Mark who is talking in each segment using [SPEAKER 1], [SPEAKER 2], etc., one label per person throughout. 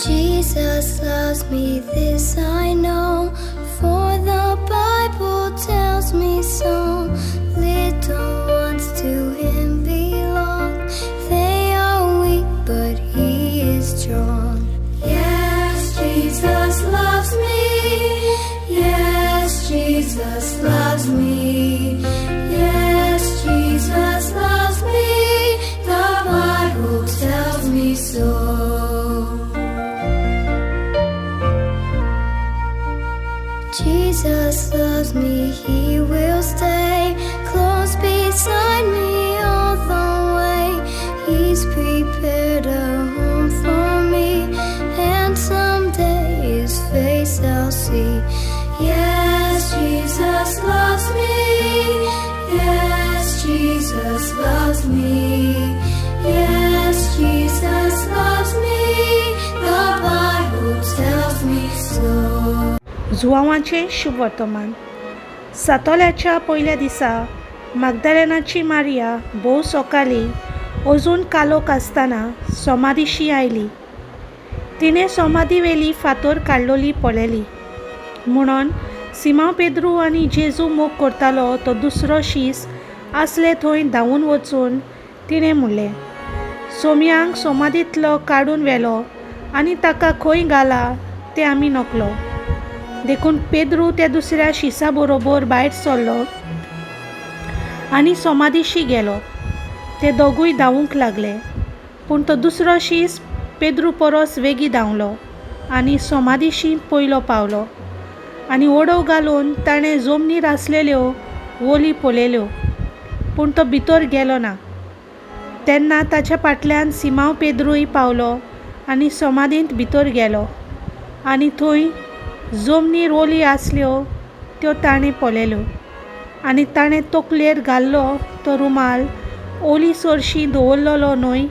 [SPEAKER 1] Jesus loves me, this I know, for the Bible tells me so. Little ones to him belong, they are weak, but he is strong. Yes, Jesus loves me. Yes, Jesus loves me. Yes, Jesus loves me. The Bible tells me so. Jesus loves me, he will stay close beside me all the way. He's prepared a home for me, and someday his face I'll see. Yes, Jesus loves me. Yes, Jesus loves me. Yes, Jesus loves me. The Bible tells me so.
[SPEAKER 2] जुवांवाचें शुभवर्तमान. सातोल्याच्या पयल्या दिसा मागदालेनाची Maria भोव सोकाली अजून कालोख आसतना सोमादिशी आयली. तिणें सोमादी वेली फातोर काडलोली पळयली. म्हणून सिमांव पेद्रू आनी जेजू मोग करतालो तो दुसरो शीस आसले थंय धांवून वचून तिणें म्हणलें, सोमयांक सोमादींतलो काडून व्हेलो आनी ताका खंय घाला तें आमी नकलो. देखून पेद्रू त्या दुसऱ्या शिसा बरोबर भायर सरलो आनी सोमादिशी गेलो. ते दोगूय धांवूंक लागले, पूण तो दुसरो शीस पेद्रू परस वेगीं धांवलो आनी सोमादिशी पयलो पावलो आनी ओडव घालून ताणें जमनीर आसलेल्यो वोली पळयल्यो, पूण तो भितर गेलो ना. तेन्ना ताच्या फाटल्यान सिमांव पेद्रूय पावलो आनी समाधींत भितर गेलो आनी थंय जमनीर ओली आसल्यो त्यो ताणें पळयल्यो आनी ताणें तकलेर घाल्लो तो रुमाल ओली सरशी दवरलेलो न्हय,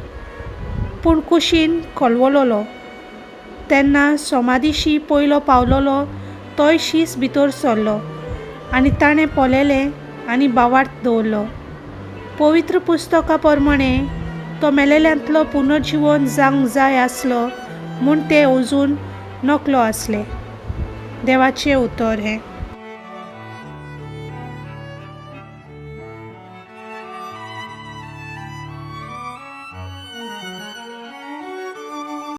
[SPEAKER 2] पूण कुशीन कोलवलोलो. तेन्ना समाधीशी पयलो पावलोलो तोय शीस भितर सरलो आनी ताणें पळयलें आनी भावार्थ दवरलो. पवित्र पुस्तका प्रमाणे तो मेलेल्यांतलो पुनर्जिवन जावंक जाय आसलो म्हूण ते अजून नकलो आसले. देवाचें उतर हें.